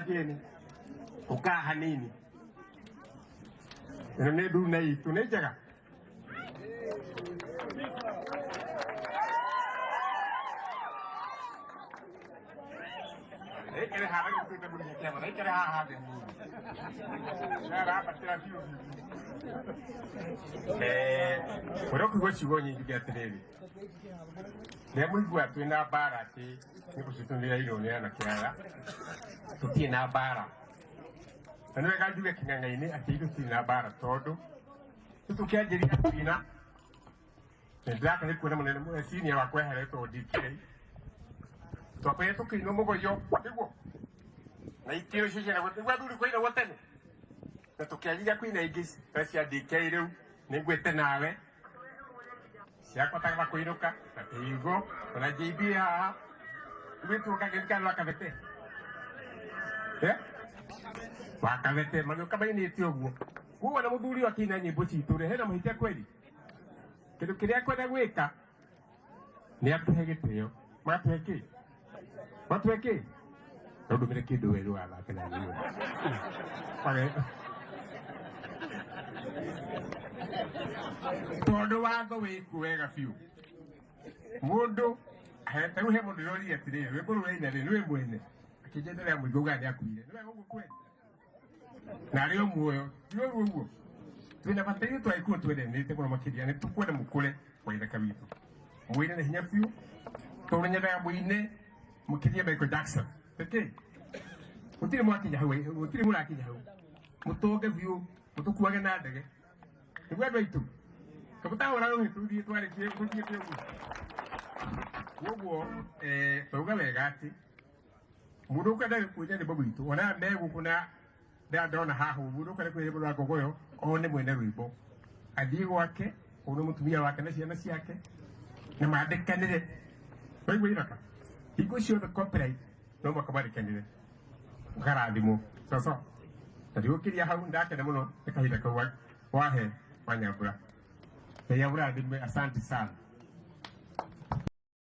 Ngeni ukaa hanini ĩno nĩ ndune itũ nĩ njega. Ikere haha gĩtuĩte mũrĩhe kĩama na ikere haha thĩ hanini. Nĩarambatĩra biũ biũ. Ũrĩa ũkũigua ciugo nyingĩ atĩrĩrĩ, nĩamũigua twĩna mbara atĩ nyĩmbo citũ nĩirainwo nĩ anake aya, tũtirĩ na mbara. Na nĩ wega njuge kĩng'ang'a-inĩ atĩ ithuĩ tũtirĩ na mbara tondũ tũkĩanjĩrĩria kũina nĩndĩraka nĩ kuona mũnene senior wakwa eheretwo DK twakwĩra tũkĩinwo mũgoyo nĩguo na itĩo icio ciana nĩguo athuri kũinagwo tene na tũkĩanjĩrĩria kũina ingĩ ta cia DK rĩu nĩngwĩte nawe ciakotaga kũinũka na kĩhingo ona JB haha gwĩtwo kageni kana wakabete wakabete magĩũka mainĩte ũguo koguo na mũthuri ũyũ akĩina nyĩmbo citũ rĩ hena mũhĩtia kweli kĩndũ kĩrĩa akwenda gwĩka nĩ atũhe gĩtĩo matũhe kĩ matũhe kĩ no ndũmĩre kĩndũ werũ wathake na niĩ. Tondũ watho wĩkuo wega biũ mũndũ tarĩu he mũndũ ũrorire atĩrĩrĩ rwĩmbo rũu aina rĩ nĩwe mwene akĩnjenderea mũingĩ ugaga nĩ akuire nĩ wega ũguo kweli na arĩ o muoyo ti ũru ũguo twĩna bata ithuĩ twagĩkorwo twendanĩte mũno makĩria nĩ tũkwenda mũkũre wa ithaka witũ mũine na hinya biũ tondũ nyendaga mũine mũkĩrie Michael Jackson nĩkĩ gũtirĩ mwakinya hau gũtirĩ mũrakinya hau mũtonge biũ mũtũkuage na ndege nĩguo andũ aitũ kamũtahũra rũhĩ tũthiĩ twarĩkie tũthiĩte ũguo koguo twauga wega atĩ mũndũ ũkwenda kũina rwĩmbo rwitũ ona me gũkũ na ndona haha ũguo mũndũ ũkwenda kũina rwĩmbo rwa ngogoyo one mwene rwĩmbo athiĩ gwake one mũtumia wake na ciana ciake na mandĩkanĩre waigua ithaka hingo ciothe copyright no mũhaka mandĩkanĩre ũkarathimwo coco na ndigũkĩria hau ndakena mũno nĩ kahinda kau wahe wanyambura. Ngai amũrathime, asante sana.